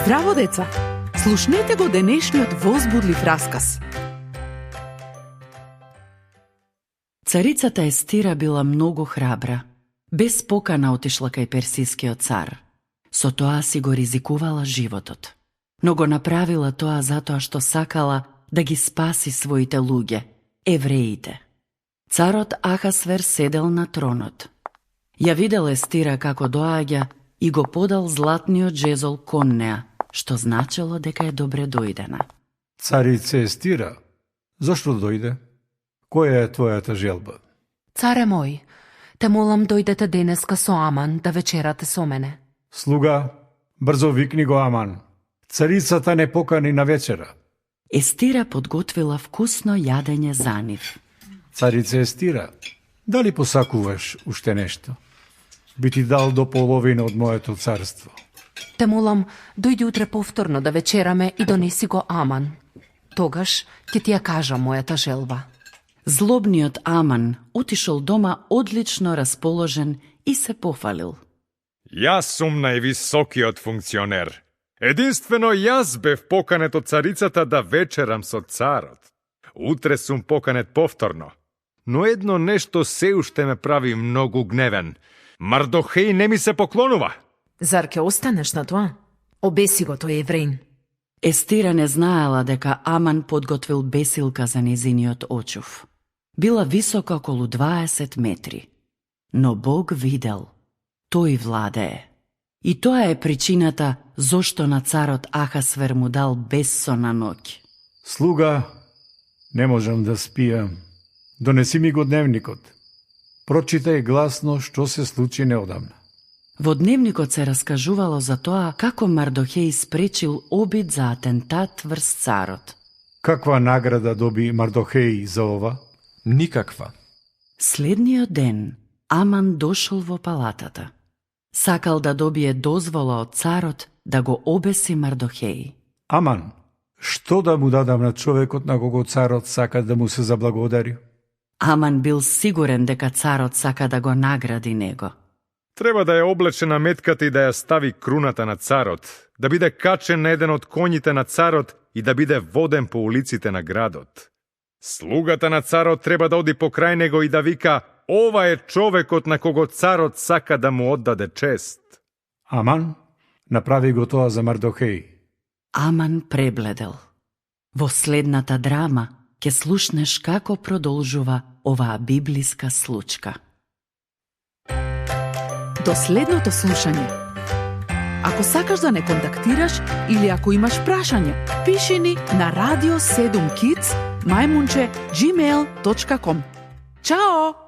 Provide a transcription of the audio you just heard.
Здраво, деца! Слушнете го денешниот возбудлив расказ. Царицата Естира била многу храбра. Без покана отишла кај персискиот цар. Со тоа си го ризикувала животот. Но го направила тоа затоа што сакала да ги спаси своите луѓе, евреите. Царот Ахасвер седел на тронот. Ја видел Естира како доаѓа и го подал златниот жезол кон неа, што значело дека е добре дојдена. Царице Естира, зашто дојде? Која е твојата желба? Царе мој, те молам дојдете денеска со Аман да вечерате со мене. Слуга, брзо викни го Аман. Царицата не покани на вечера. Естира подготвила вкусно јадење за нив. Царице Естира, дали посакуваш уште нешто? Би ти дал до половина од моето царство. Те молам, дојди утре повторно да вечераме и донеси го Аман. Тогаш ќе ти ја кажам мојата желба. Злобниот Аман отишол дома одлично расположен и се пофалил. Јас сум највисокиот функционер. Единствено јас бев поканет од царицата да вечерам со царот. Утре сум поканет повторно. Но едно нешто се уште ме прави многу гневен. Мардохеј не ми се поклонува. Зар ќе останеш на тоа? Обеси го тој евреин. Естира не знаела дека Аман подготвил бесилка за незиниот очув. Била висока околу 20 метри. Но Бог видел. Тој владее. И тоа е причината зошто на царот Ахасвер му дал бессона ноќ. Слуга, не можам да спијам. Донеси ми го дневникот. Прочитај гласно што се случи неодамна. Во дневникот се раскажувало за тоа како Мардохеј спречил обид за атентат врз царот. Каква награда доби Мардохеј за ова? Никаква. Следниот ден Аман дошол во палатата. Сакал да добие дозвола од царот да го обеси Мардохеј. Аман, што да му дадам на човекот на кого царот сака да му се заблагодари? Аман бил сигурен дека царот сака да го награди него. Треба да ја облече на метката и да ја стави круната на царот, да биде качен на еден од коњите на царот и да биде воден по улиците на градот. Слугата на царот треба да оди покрај него и да вика: ова е човекот на кого царот сака да му оддаде чест. Аман, направи го тоа за Мардохеј. Аман пребледел. Во следната драма ќе слушнеш како продолжува оваа библиска случка. До следното слушање. Ако сакаш да не контактираш или ако имаш прашање, пиши ни на radio7kids@gmail.com. Чао!